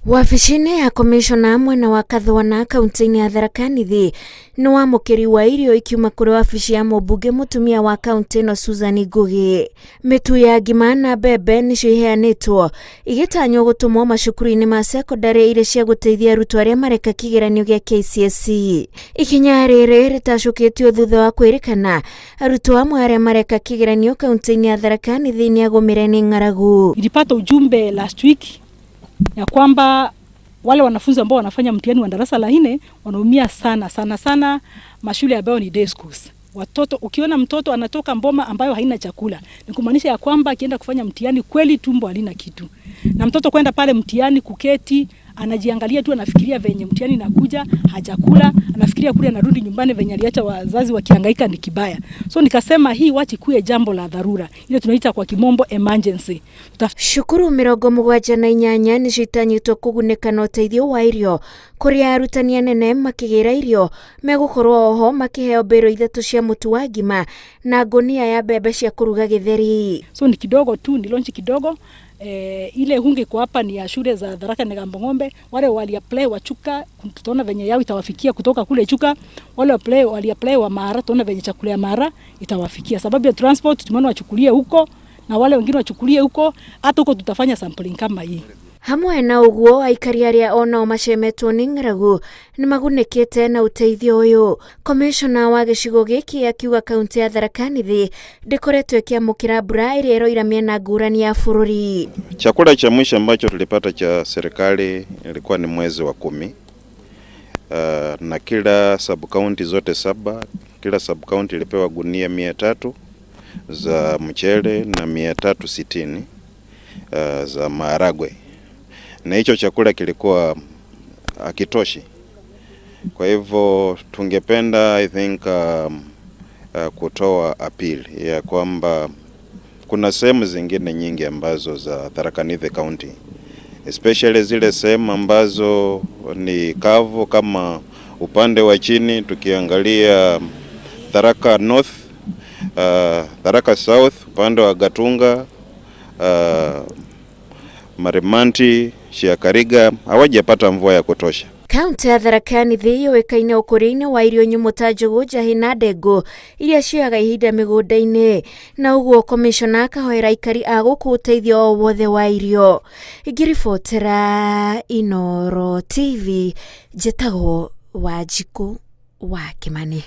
Wabici-inĩ ya komishona mwena wa Kathwana kaunti-inĩ ya Tharaka Nithi nĩ wamũkĩri wa irio ikiuma kũrĩ wabici ya mũmbunge mũtumia wa kaunti ĩno Susan Ngugi. Mĩtu ya ngima na mbembe nĩcio iheanĩtwo igĩtanywo gũtũmwo macukuru-inĩ ma cekondarĩ irĩ cia gũteithia arutwo arĩa mareka kĩgeranio gĩa KCSE. Ikinya rĩrĩ rĩtacũkĩtio thutha wa kwĩrĩkana arutwo amwe arĩa mareka kĩgeranio kaunti-inĩ ya Tharaka Nithi nĩagũmĩre nĩ ng'aragu. Nilipata ujumbe last week ya kwamba wale wanafunzi ambao wanafanya mtihani wa darasa la nne wanaumia sana sana sana, mashule ambayo ni day schools. Watoto, ukiona mtoto anatoka mboma ambayo haina chakula ni kumaanisha ya kwamba akienda kufanya mtihani kweli tumbo halina kitu, na mtoto kwenda pale mtihani kuketi anajiangalia tu, anafikiria venye mtihani nakuja, hajakula, anafikiria kule anarudi nyumbani venye aliacha wazazi wakihangaika ni kibaya. So nikasema hii wachi kuwe jambo la dharura, ile tunaita kwa kimombo emergency. Cukuru 78 nĩcio itanyĩtwo kũgunĩka na ũteithio wa irio kũrĩa arutani anene makĩgĩra irio megũkorwo oho makĩheo mbĩro 3 cia mũtu wa ngima na ngũnia ya mbembe cia kũruga gĩtheri. So ni kidogo tu, ni launch kidogo. Ile hunge kwa hapa ni ya shule za Tharaka na Ng'ombe, wale wali apply wa Chuka tutaona venye yao itawafikia kutoka kule Chuka, wale wali apply wa Mara tutaona venye chakula ya Mara itawafikia. Sababu ya transport tumeona wachukulie huko na wale wengine wachukulie huko, hata huko tutafanya sampling kama hii. Hamwe na ũguo aikari arĩa onao macemetwo nĩ ng'aragu nĩmagunĩkĩte na ũteithio ũyũ. Komishona wa gĩcigo gĩkĩ akiuga kaunti ya Tharaka Nithi ndĩkoretwo ĩkĩamũkĩra mbura ĩrĩa ĩroira mĩena ngũrani ya bũrũri. Chakula cha mwisho ambacho tulipata cha serikali ilikuwa ni mwezi wa 10. Na kila sub county zote 7, kila sub county ilipewa gunia 300 za mchele na 360 za maharagwe. Na hicho chakula kilikuwa hakitoshi. Kwa hivyo tungependa I think kutoa appeal ya kwamba kuna sehemu zingine nyingi ambazo za Tharaka Nithi County, especially zile sehemu ambazo ni kavu kama upande wa chini tukiangalia Tharaka North, Tharaka South, upande wa Gatunga, Marimanti, Chiakariga hawajapata mvua ya kutosha. Kaunti ya Tharaka Nithi yũĩkaine ũkũria-inĩ wa irio nyũmũ ta njũgũ, njahĩ na ndengũ iria cioyaga ihinda mĩgũnda-inĩ, na ũguo komishona akahoera aikari a gũkũ ũteithio o wothe wa irio. Ngĩribotera Inooro TV, njĩtagwo Wanjikũ wa Kĩmani.